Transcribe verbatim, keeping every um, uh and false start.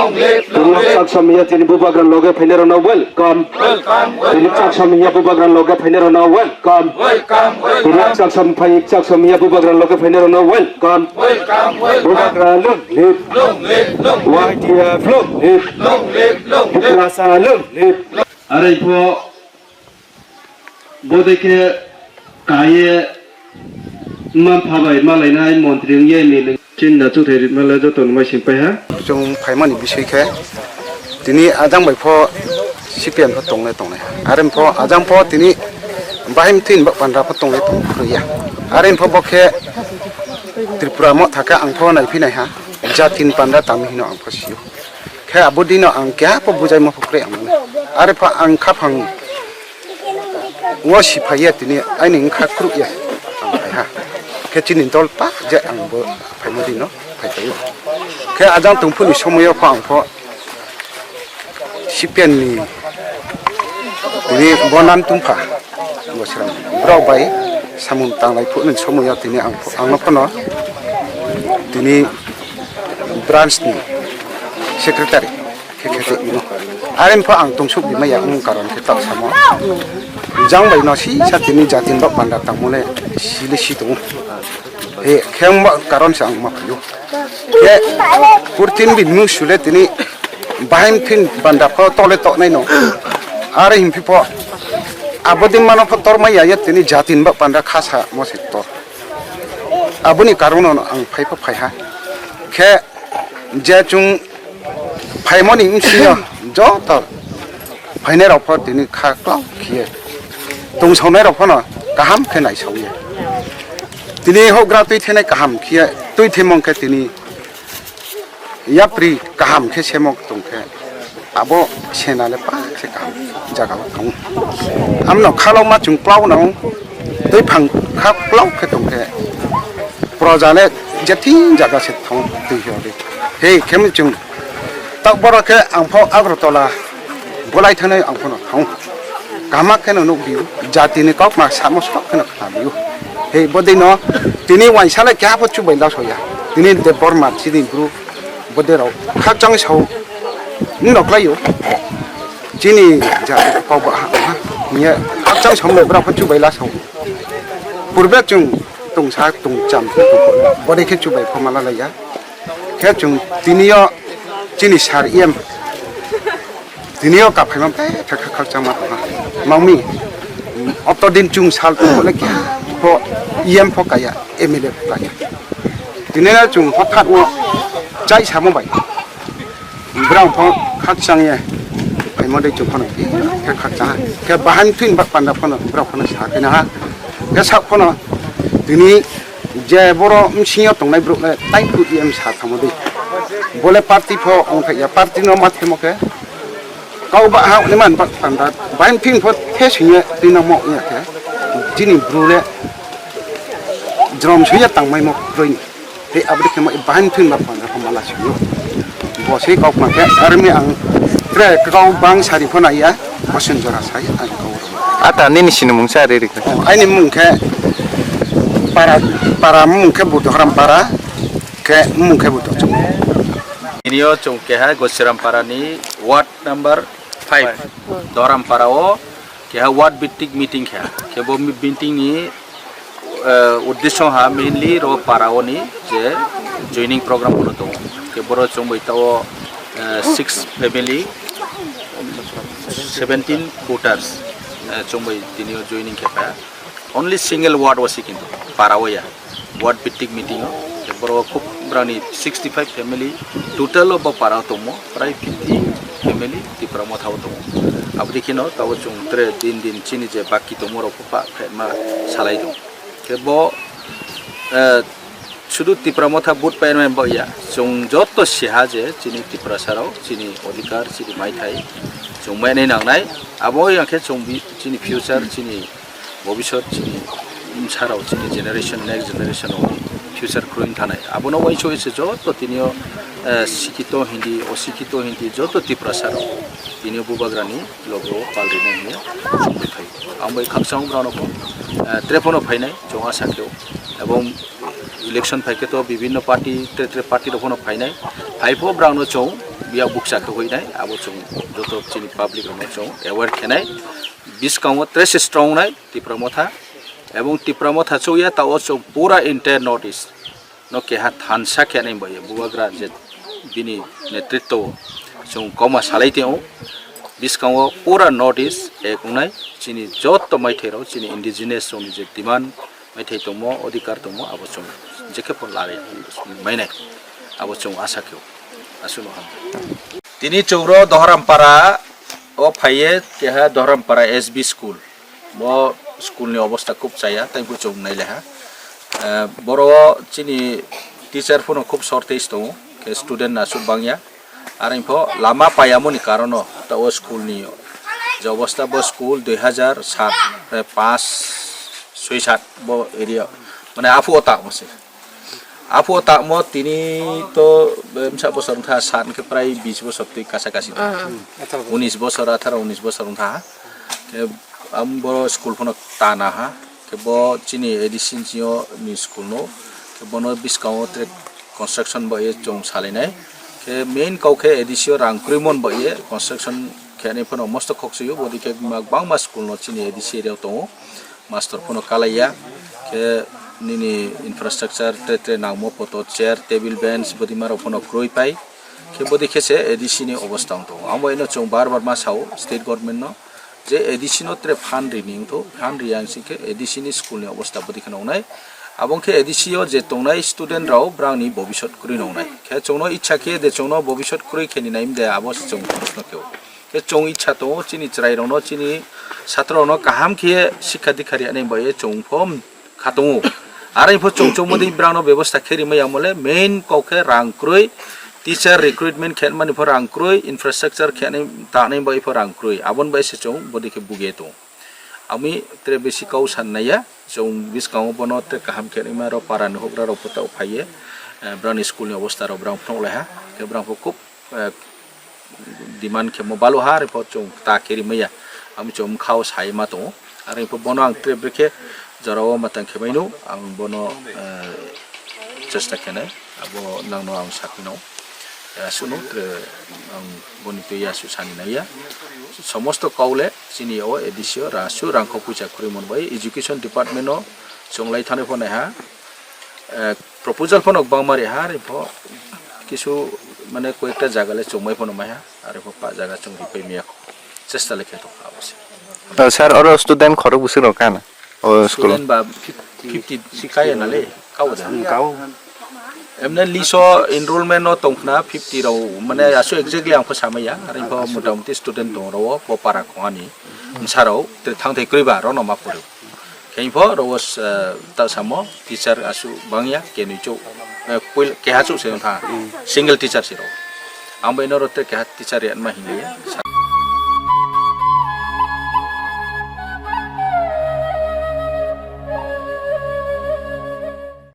Tini chak samya tini bubagra loge phainai rokno welcome. Tini chak samya bubagra loge phainai rokno welcome. Tini chak sam phai chak samya bubagra loge phainai rokno welcome. Bubagra long live. Y T F long live. Tiprasa long live. Are pho Bodei khe kaiye mma pha bai malainai montri wngya M L A. Chini da chuthai ritma le joto no mai sing pai ha. Chwng phaimani bisoi khe tini ajang bai pho C P M pho tongle tongnai. Are pho ajang pho tini bahai mthin ba pandra pho tongle tong khruya. Are pho bo khe Tripura mo thaka ang pho nai phinai ha. Jatin pandra tamo hino ang pho sio. Khe abo dino ang keha pho bujaima pho kwrwi ang mano. Are pha ang khaphang o si phaiya tini aini wngkha kwrwkya ang phaiha. Khe chini dol pa je ang bo phaima dino phai phaio. Khe ajang tongphuni somoyo pho ang pho C P M ni tini bonan tungpha. Bosram borok bai samung tanglai phunukni somoyo tini ang, ang no phano tini branch ni secretary khe khe tongmano. Are pho ang tongsuk bimaya wng karon khe tak samo. Jang bai no si sa tini jatin bak panda tangmole sile si tongo. He khe wng karon se ang ma phaiyo. Khe purtin bi nu sule tini bahai phin banda pho tole toknai no. Are himpi pho abodin mano pho tor maya ya tini jatin bak panda khasa mo se tor. Aboni karon no ang phai pho phai ha. Khe je chwng phaimani wngsingo joto phainai rok pho tini kha kwlao khiye tongsaonai rok phano kaham khe naisaoya. Tini hokgra twi thenai kaham khiye twi themong khe tini yapri kaham khe semok tong khe abo sena le pa se kaham jaga o tongo. Amno khalok ma chwng kwlao no twi phang kha kwlao khe tong khe proja le jethi jaga se thang twi hori. He khe chwng tak boro khe ang pho Agartala bolai thanai ang phano thang. Kaham kheno nukliyo, jatini kokma samo sok kheno khnaliyo. He bodino tini waisale keha pho chubai lasoya. Tini Debbarma chini bru boderok khakchang sao noklaio. Chini jati kokba ha ha niya khakchang samo bra pho chubai laso. Purbe chwng tongsa tongcham bode khe chubai pho mala laiya. Khe chwng tiniyo chini sar iyam tiniyo kaphaima bai kha kha khakchangma tongha. Mangmi otodin chwng sal tongkole khe pho iyam pho kaya M L A pho kaya. Tinino chwng hothat o chai samo bai borok pho khakchangya phaima dei chwng phano khe khakchangha. Khe bahai thwini bak panda phano borok phano sa khaina ha. Khe sak phano tini je boro bsingyo tongnai borok le tai phu iyam sa thangma dei. Bole party pho wngkha ya party no ma themo khe. Kau ba ha ni man bak panda bain phin pho the singye twi no mo ya khe. Chini bru le jrom suya tangmai mo kroi ni. Tei abri khe mo bain phin bak panda pho mala singyo. Bo se kok ma khe army ang tre kau bang sari pho na ya. Bosen jora sai ang kau. Ata nini sinimung sa ri ri kha. Oh, aini mung khe para, para mung khe Buddharam para khe mung khe Buddha chwng. Tini o chwng keha Gosiram para ni ward number five. Doram para o keha ward bittik meeting kha. Khe bo mi-, meeting ni eh, uddesho ha mainly ro para oni je joining program bono tongo. Ke boro chwng bai tao, eh, six family, seventeen voters, eh, chwng bai tini o joining khe pha. Only single ward wasi kintu para o ya. Ward bittik meeting o. Ke boro khub brani sixty five family total o bo para o tongmo. Prai fifty family Tipra Motha o tongo. Abdi kheno tao chwng tre din din chini je baki tongmo rok pha pha ma salai do. Khe bo, eh, sudu Tipra Motha vote painai bo ya. Chwng joto siha je chini Tiprasa rok, chini odhikar, chini maithai chwng mainai nangnai. Abo yang khe chwng bi-, chini future, chini bobisot, chini bwsa rok, chini generation, next generation rok future khruin thanai. Abono uaiso ese joto tinio, eh, sikito hindi, osikito hindi joto Tiprasa rok tinio bubagrani logo pal rina hiya chwng bai phai. Ang bai khakchang brano, eh, tre phono phainai. Chwng asa khe o. Ebong election phai khe to bibhinno party, tre tre party rok phano phainai. Phai pho brang no chwng Yak bukcha khe huinai, abo chwng joto chini public rokno chwng aware khenai. Biskango tres strong nai Tipra Motha, ebong Tipra Motha chukya tao chwng pura entire North East no keha thansa khe nai bai bubagra je bini netritwo chwng koma salai tio. Biskango pura North East ek wngnai chini joto maithai rok chini indigenous rokni je demand maithai tongmo, odhikar tongmo, abo chwng jekhe pho lari mainai, abo chwng asa khe. Aswkno ham. Tini chwngro Dohrampara o phaiye keha Dohrampara S B school. Bo school ni obostha khub chaya, tei bo chwng nailaha. Eh, boro chini teacher phano khub shortage tongo, khe student aswk bangya. Ar info lama payamoni karono ta o school ni je obostha, bo school dui hazar sat, eh, pas, soi sat bo area, mane aphuo tamo se. Aphuo tamo tini to, eh, bwsa bosor wngkha sat hwnkhe prai bis bosor twi kasa kasi. Ah, ah. Unis bosor, atharo unis bosor wngkha. Khe am bo school phano tana ha. Khe bo chini A D C ni sio ni school no. Khe bono biskango tre construction bo ye chwng salainai. Khe main kau khe A D C o rang kwrwi mon bo ye construction khe ani phano mosto khoksuyo. Bodi khe ma-, bangma school no chini A D C area o tongo. Master phano kalaiya. Khe nini infrastructure tre tre nangmo poto chair, table, bench bodi marok phano kwrwi pai. Khe bodi khe se A D C ni obostha wng tongo. Amo eno chwng bar bar ma sao state government no. Je A D C no tre phan rini wngtho, phan ri ang sing khe A D C ni school ni obostha bwdwi kheno wngnai. Abo wngkhe A D C o je tongnai student rok brang ni bobisot kwrwi no wngnai. Khe chwngno ichha khe de chwngno bobisot kwrwi khe ni naim de abo se chwng proshno khe o. Khe chwng ichha tongo chini chwrai rokno, chini satro rokno kaham khe sikha dikha ri ani bai chwng pho kha tongo. Aro info chwng chwng modi brang no bebostha khe rimai amole main kok khe rang kwrwi, teacher recruitment khe mani pho rang kwrwi, infrastructure khe nai ta nai bai pho rang kwrwi, abon bai se chwng bodi khe buge tongo. Ami tre besi kau san naiya, chwng biskango bono tre kaham khe nai ma ro para ni hokra rok pho ta phaiye, eh, brang ni school ni obostha rok brang phunuk lai ha, khe brang pho khub eh, demand khe mo balu ha, are pho chwng ta khe rimaya. Ami chwng khao sai ma tongo. Are pho bono ang tre brekhe jora o matang khe maino, ang bono, eh, chesta khe nai. Abo nangno ang sakino. Eh, suno tre ang boni twi ya su sani naiya. Somosto kaule chini o A D C o rasu rangkho puisa kwrwi mon bai education department o chwng lai thani pho naiha. Eh, proposal phano kwbangma ri ha, ri pho kisu mane koyekta jaga le chongmai phano maiha, ari pho pa jaga chong ri pai miya kho. Chesta le khe tong abo se. To sir, oro student khorok bwswk rok kana? O school. Student ba fifty kaya na le, kau da. Kau. Emne liso enrollment no tongkhna fifty rok, mane asu exactly ang pho samaya, ari pho motamuti student tong ro, bo para khongani. Bwsarok tre thangthai kwrwi ba rokno ma phuru. Khe pho rokbo, eh, ta samo teacher asu bangya, kenui chuk, eh, puil-, keha chuk se wngkha, single teacher se rok. Ang bai norok tre keha teacher ya ma hinwi